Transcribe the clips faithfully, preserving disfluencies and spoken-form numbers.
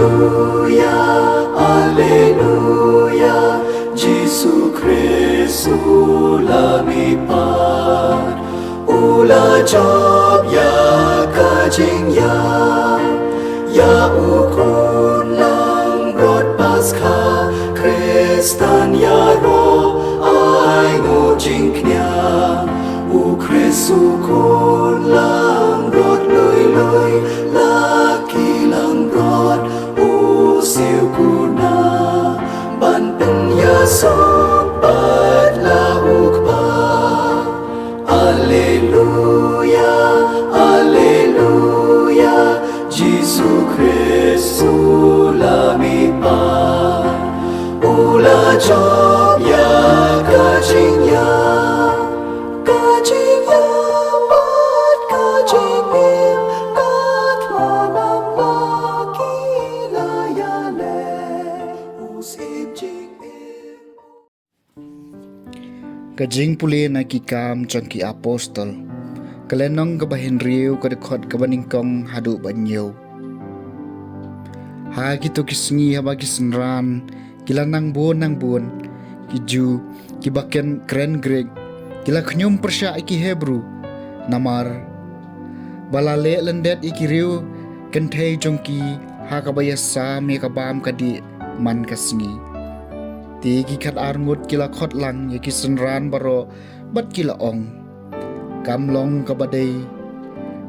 Alleluia, Alleluia, Jisu Khrist u la mihpat, u la jop ïa ka jingïap, ïa u khun langbrot Paskha, Khristan ïaroh ai nguh jingkñia, u Khrist u khun langbrot lui lui, la ki langbrot u siew kuna, ban pynïasoh bad la u Kpa. Alleluia, Alleluia, Jisu Khrist u la mihpat, u la jop ïa ka jingïap, ka jingïap bad ka jingim, ka thngan amla ki la ïaleh, u Syiem jingim. Ka jingpule na Ki Kam jong ki Apostol, ka lynnong kaba hynriew, ka dkhot kaba nyngkong haduh ba hynñiew. Ha kito ki sngi haba ki synran ki la nang bun nang bun, ki Jiw kiba kren, kren Grik ki la khñium pyrshah ïa ki Hebru, namar ba la leh lyndet ïa ki riew kynthei jong ki ha kaba ïasam ïa ka bam ka dih man ka sngi. Te ki khatar ngut ki la khot lang ïa ki synran baroh bad ki la ong, kam long kaba dei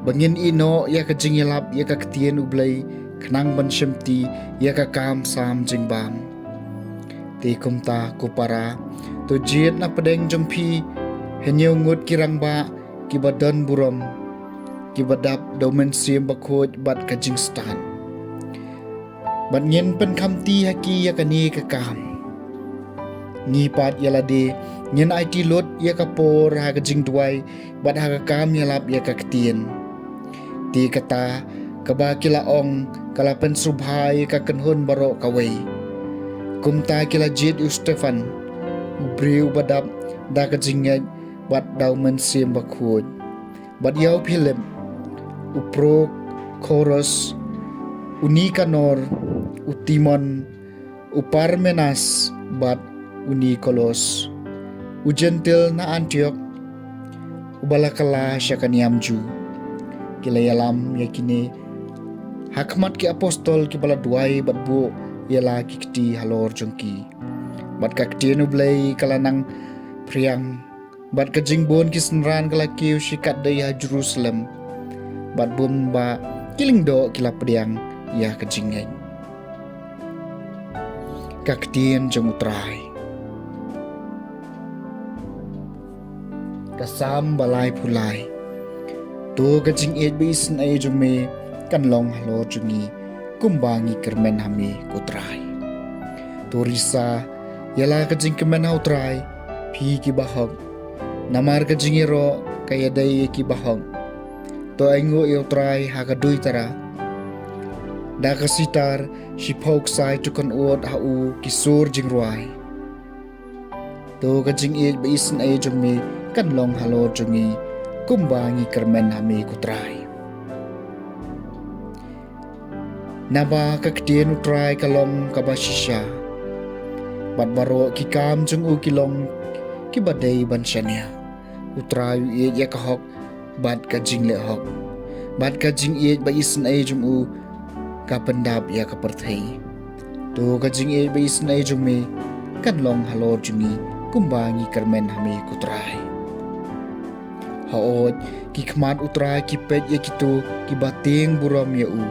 ba ngin ïehnoh ïa ka jingïalap ïa ka ktien U Blei khnang ban shimti ïa ka kam sam jingbam. Te kumta ko para, to jied na pdeng jong phi hynñiew ngut ki rangbah kiba don burom, kiba dap da U Mynsiem Bakhuid bad ka jingstad, bad ngin pynkhamti ha ki ïa kane ka kam. Ngi pat ïa lade ngin aiti lut ïa ka por ha ka jingduwai bad ha ka kam ïalap ïa ka ktien. Te kata kaba ki la ong ka la pynsngewbha ïa ka kynhun baroh kawei. Kumta ki la jied ïa u Stephan, u briew ba dap da ka jingngeit bad da U Mynsiem Bakhuid, bad ïa u Philip, u Prokoros, u Nikanor, u Timon, u Parmenas bad u Nikolos, u Jentil na Antiok, uba la kylla sha ka niam Jiw. Ki la ïalam ïa kine ha khmat ki apostol kiba la duwai bad buh ïa la ki kti halor jong ki. Bad ka ktien U Blei ka la nang phriang, bad ka jingbun ki synran ka la kiew shikatdei ha Jerusalem, bad bun ba ki lyngdoh ki la pdiang ïa ka jingngeit. Ka ktien jong U Trai. Ka Salm ba laiphew lai. To ka jingïeit ba isynei jong me kan long halor jong ngi, kumba ngi kyrmen ha me ko Trai. To risa ïa la ka jingkmen ha U Trai, phi ki bahok, namar ka jingïaroh ka ïadei ïa ki bahok. To ainguh ïa U Trai ha ka duitara. Da ka sitar shiphew ksai to kynnoh ha u ki sur jingrwai. To ka jingïeit ba isynei jong me kan long halor jong ngi, kumba ngi kyrmen ha me ko Trai. Naba ka ktien U Trai ka long kaba shisha, bad baroh ki kam jong u ki long kiba dei ban shaniah. U Trai u ïeit ïa ka hok bad ka jingleh hok, bad ka jingïeit ba isynei jong u ka pyndap ïa ka pyrthei. To ka jingïeit ba isynei jong me kan long halor jong ngi, kumba ngi kyrmen ha me ko Trai. Hooid, ki khmat U Trai ki peit ïa kito kiba tieng burom ïa u,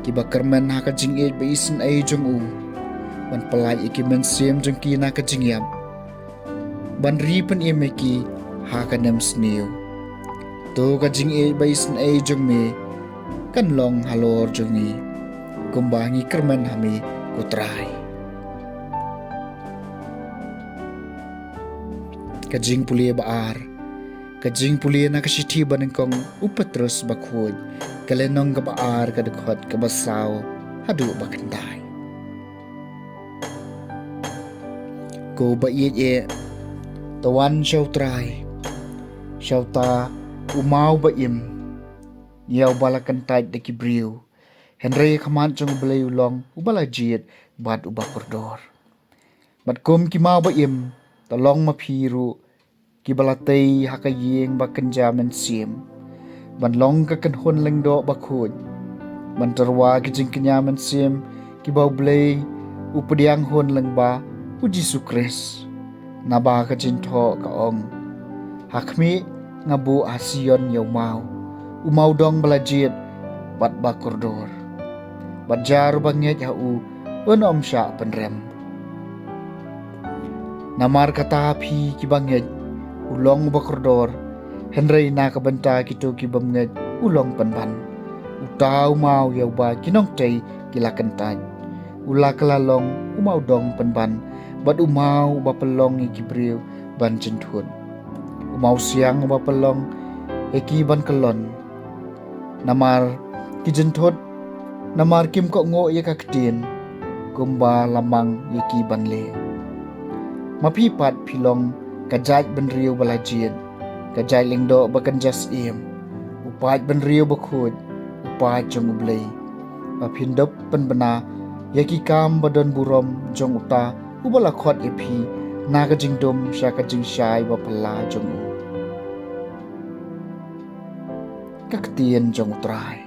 kiba kyrmen ha ka jingïeit ba isynei jong u, ban pyllait ïa ki mynsiem jong ki na ka jingïap, ban ri pynim ïa ki ha ka nemsniew. To ka jingïeit ba isynei jong me kan long halor jong ngi, kumba ngi kyrmen ha me ko Trai. Ka jingpule ba ar. Ka jingpule na ka shithi ba nyngkong u Petros bakhuid, ka lynnong kaba ar, ka dkhot kaba saw haduh ba khyndai. Ko ba ïeit eh, to wan sha U Trai, sha uta u maw ba im, ïa uba la kyntait da ki briew, Hynrei ha khmat jong U Blei u long uba la jied bad uba kordor. Bad kum ki maw ba im, to long ma phi ruh ki ba la tei ha ka ïing ba kynja mynsiem, ban long ka kynhun lyngdoh bakhuid, ban tyrwa ki jingkñia mynsiem ki ba U Blei u pdiang hun lyngba U Jisu Khrist. Naba ka jingthoh ka ong: Ha khmih, nga buh ha Sion ïa u maw, u maw dong ba la jied bad ba kordor. Bad jar uba ngeit ha u, un ym shah pynrem. Namar kata ha phi ki ba ngeit, u long uba kordor, hynrei na ka bynta kito ki bym ngeit u long pynban. Uta u maw ïa uba ki nongtei ki la kyntait, u la kylla long u maw dong pynban, bad u maw uba pynlong ïa ki briew ban jynthut, u maw siang uba pynlong ïa ki ban kyllon. Namar ki jynthut, namar kim kohnguh ïa ka ktien, kumba la mang ïa ki ban leh. Ma phi pat phi long ka jait bynriew ba la jied, ka jait lyngdoh ba kynja syiem, u paid bynriew bakhuid, u paid jong U Blei, ba phin dup pynbna ïa ki kam ba don burom jong uta uba la khot ïa phi na ka jingdum sha ka jingshai ba phylla jong u. Ka ktien jong U Trai.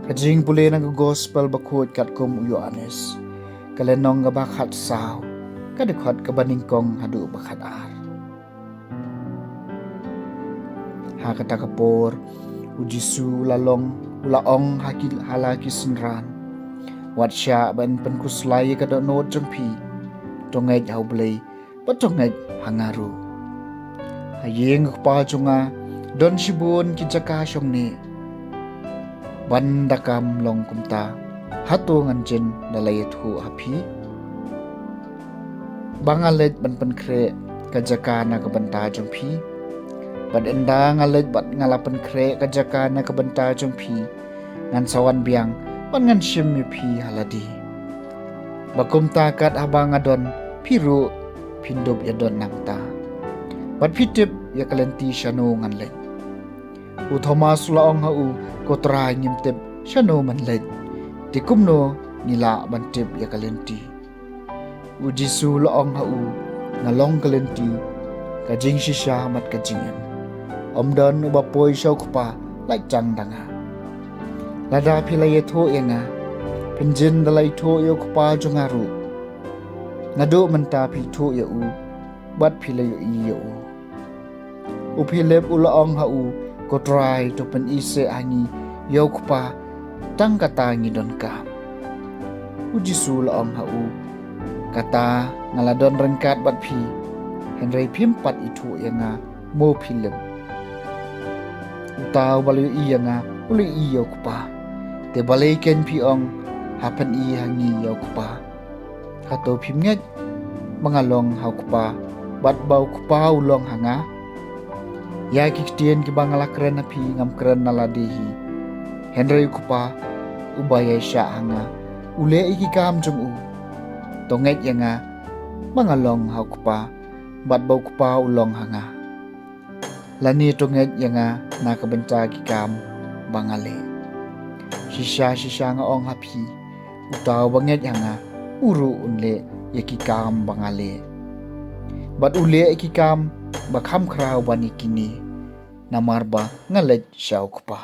Ka jingpule na ka Gospel bakhuid katkum u Ïoannis, ka lynnong kaba khatsaw, ka dkhot kaba nyngkong haduh ba khatar. Ha kata ka por, U Jisu u la long, u la ong ha ki, ha la ki synran: Wat shah ban pynkhuslai ïa ka dohnud jong phi. To ngeit ha U Blei, bad to ngeit ha nga ruh. Ha ïing U Kpa jong nga don shibun ki jaka shongneh. Ban da kam long kumta, hato ngan jin da la ïathuh ha phi? Ba nga leit ban pynkhreh ka jaka na ka bynta jong phi. Bad ynda nga leit bad nga la pynkhreh ka jaka na ka bynta jong phi, ngan sa wan biang bad ngan shim ïa phi ha lade. Ba kumta kat haba nga don, phi ruh phin dup ïa don nangta. Bad phi tip ïa ka lynti shano ngan leit. U Thomas u la ong ha u: Ko Trai, ngim tip shano men leit, te kumno ngi lah ban tip ïa ka lynti? U Jisu u la ong ha u: Nga long ka lynti, ka jingshisha bad ka jingim. Ym don uba poi sha U Kpa lait tang da nga. Lada phi la ïathuh ïa nga, phin jin da la ithuh ïa U Kpa jong nga ruh. Naduh mynta phi ithuh ïa u, bad phi la ïohi ïa u. U Philip u la ong ha u: Ko Trai, to pyni seh ha ngi ïa U Kpa, tang kata ngi donkam. U Jisu u la ong ha u: Kata nga la don ryngkat bad phi, hynrei phim pat ithuh ïa nga, mo Philip. Uta uba la ïohi ïa nga, u la ïohi ïa U Kpa. Te balei kein phi ong: Ha pyni ha ngi ïa U Kpa? Hato phim ngeit ba nga long ha U Kpa, bad ba U Kpa u long ha nga? Ïa ki ktien kiba nga la kren ha phi, ngam kren na lade hi. Hynrei U Kpa uba ïaishah ha nga, u leh ïa ki kam jong u. To ngeit ïa nga ba nga long ha U Kpa, bad ba U Kpa u long ha nga. Lane to ngeit ïa nga na ka bynta ki kam ba nga leh. Shisha shisha nga ong ha phi, uta uba ngeit ha nga, u ruh un leh ïa ki kam ba nga leh. Bad u leh ïa ki kam ba kham khraw ban ïa kine, namar ba nga leit sha U Kpa.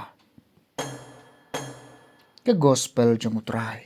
Ka Gospel jong U Trai.